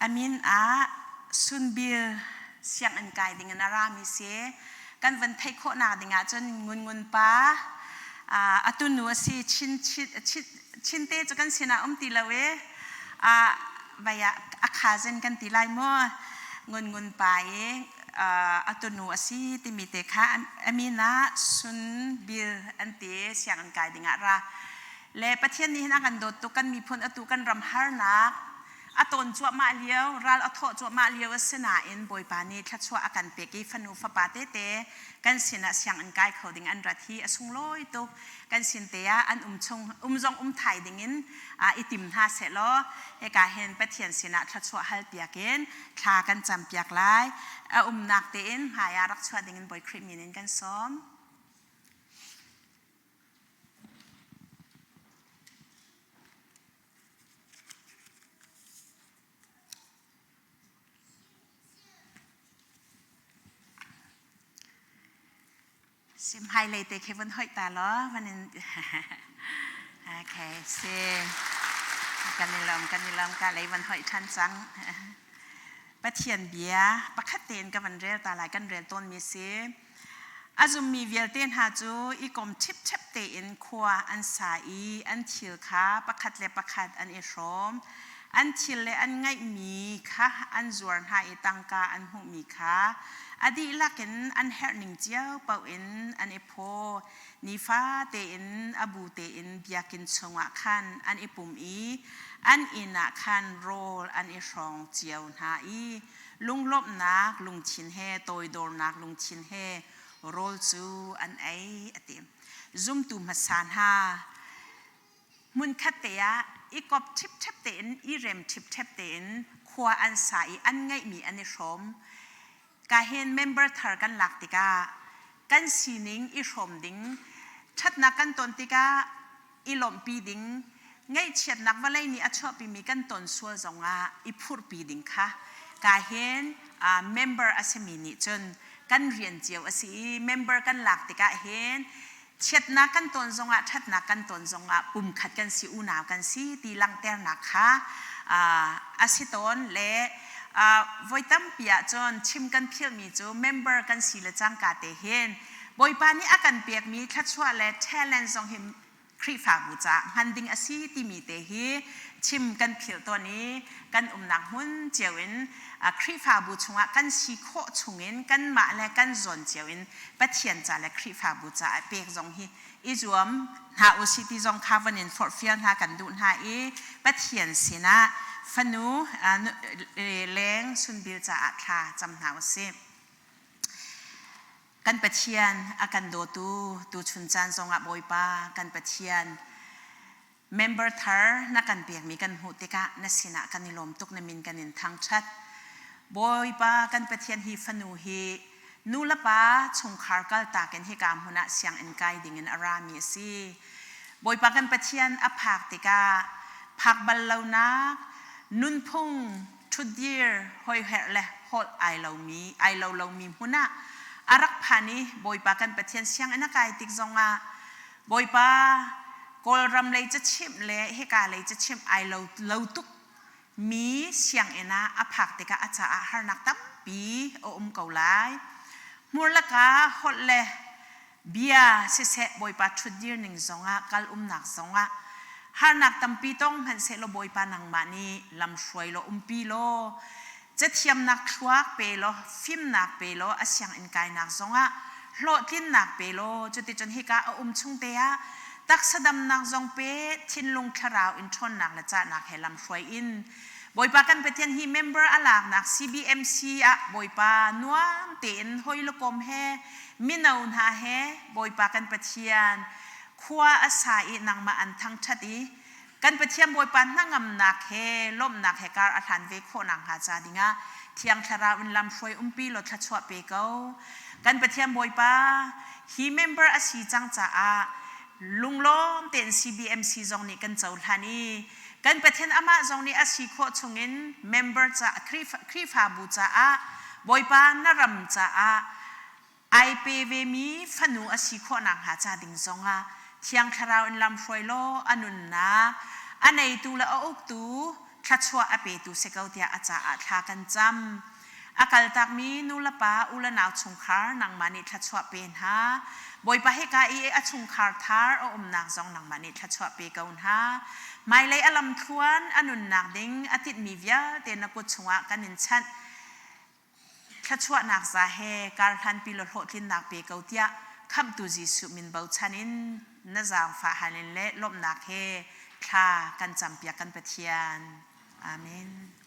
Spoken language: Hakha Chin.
A min ah Sunbil sianginn kai ding in a rami si. Kan van theih khawhnak ding ahcun Ngun Ngun pa a tunu a si. Chin Chinte cu kan sinah um ti lo i vai ah a cousin kan ti lai maw? Ngun Ngun pa i a tunu a si timi te kha a min ah Sunbil an ti sianginn kai ding ah ra. Le Pathian nih hin a kan dawt tuk kan miphun atu kan ram harnak a tawn cuahmah lio, ral a thawh cuahmah lio a si nain Bawipa nih thluachuah a kan pek i fanu fapa tete kan sinah sianginn kai kho ding an rat hi a sunglawi tuk. Kan sin te ah an um chung um zong um thai ding in i tim hna sehlaw hika hin Pathian sinah thluachuah hal piak in thla kan cam piak lai. A umnak tein hmai ah rak chuah ding in Bawi Khrih min in kan sawm. Sim hmailei te khi vun hoih ta law van in okay si kan i lawm kan i lawm ka lei van hoih ṭhan cang Pathian bia pakhat tein ka van rel ta lai kan rel tawn mi si A zummi vialte hna cu i kom ṭhipṭhep tein khua an sa i an thil kha pakhat le pakhat an i hrawm. An thil le an ngeihmi kha an zuar hna i tangka an hmuhmi kha a dihlak in an herhning cio paoh in an i phaw. Nifa tein a bu tein biakinn chungah khan an i pum i an inn ah khan rawl an i hrawng cio hna i lunglawmhnak lungthin he toidornak lungthin he rawl cu an ei a ti. Zumtu hmasa hna hmunkhat te ah i kop ṭhipṭhep tein i rem ṭhipṭhep tein khua an sa i an ngeihmi an i hrawm. Ka hin member thar kan lak tikah kan sining i hrawm ding ṭhatnak kan ton tikah i lawmhpi ding, ngaihchiatnak vawlei nih a chuahpimi kan ton sual zongah i phurhpi ding kha ka hin member a simi nih cun kan rian cio a si i member kan lak tikah hin chiatnak kan ton zongah ṭhatnak kan ton zongah pumkhat kan si unau kan si ti langhternak kha a si tawn le voi tampi ahcun chim kan philhmi cu member kan si le cangka te hin Bawipa nih a kan pekmi thluachuah le talent zong hi Khrihfabu caah hman ding a si timi te hi chim kan philh tawn i kan umnak hmun cio in Khrihfabu chungah kan si khawh chungin kanmah le kan zawn cio in Pathian ca le Khrihfabu caah pek zong hi i zuam hna usih ti zong kha van in forhfial hna kan duh hna i Pathian sinah fanu leng sunbil caah thla cam hna usih. Kan Pathian a kan dawtu tuchun caan zongah Bawipa kan Pathian member thar na kan pekmi kan hmuh tikah na sinah kan i lawm tuk na min kan in thangṭhat. Bawipa kan Pathian hi fanu hi nu le pa chungkhar kaltak in hika hmun ah sianginn kai dingin a rami a si. Bawipa kan Pathian a phak tikah phak bal lonak nunphung ṭhutdir hoiherh le holh ai lomi ai lo lomi hmun ah a rak phan i Bawipa kan Pathian sianginn a kai tik zongah Bawipa Kawlram lei cachimh le hika lei cachimh ai lo lo tuk mi sianginn ah a phak tikah a caah harnak tampi a um ko lai. Hmur le ka holh le bia siseh Bawipa ṭhutdir ning zongah kal umnak zongah harnak tampi tong hmanhsehlaw Bawipa nangmah nih lamhruai law umpi law cathiamnak thluak pe law fimnak pe law a sianginn kainak zongah hlawhtlinnak pe law cuticun hika a um chung te ah taksa damnak zong pe thinlung thlarau in ṭhawnnak le cahnak he lamhruai in Bawipa kan Pathian hi member a laknak CBMC ah Bawipa nuam tein hoi le kom he mino hna he Bawipa kan Pathian khua a sa i nangmah an thangṭhat i kan Pathian Bawipa hnangamnak he lawmhnak he kar a hlan ve khawh nakhnga ca dingah Thiang Thlarau in lamhruai umpi law thluachuah pe ko. Kan Pathian Bawipa hi member a si cang caah lunglawm tein CBMC zong nih kan cohlan i Kan Pathian amah zong nih a si khawh chungin member ca Khrihfabu caah Bawipa na ram caah ai pe vemi fanu a si khawh nakhnga ca ding zongah Thiang Thlarau in lamhruai law a nunnak a neitu le a uktu thluachuah a petu si ko tiah a caah thla kan cam. A kaltakmi nu le pa, u le nau chungkhar nangmah nih thluachuah pe hna. Bawipa hika i a chungkhar thar a umnak zong nangmah nih thluachuah pe ko hna. Hmailei a lamthluan a nunnak ding a tinhmi vialte na kut chungah kan in chanh. Thluachuahnak za he karhlanpi law hlawhtlinnak pe ko tiah Khamhtu Jesuh min bochan in na zaangfah hal in le lawmhnak he thla kan campiak kan Pathian. Amen.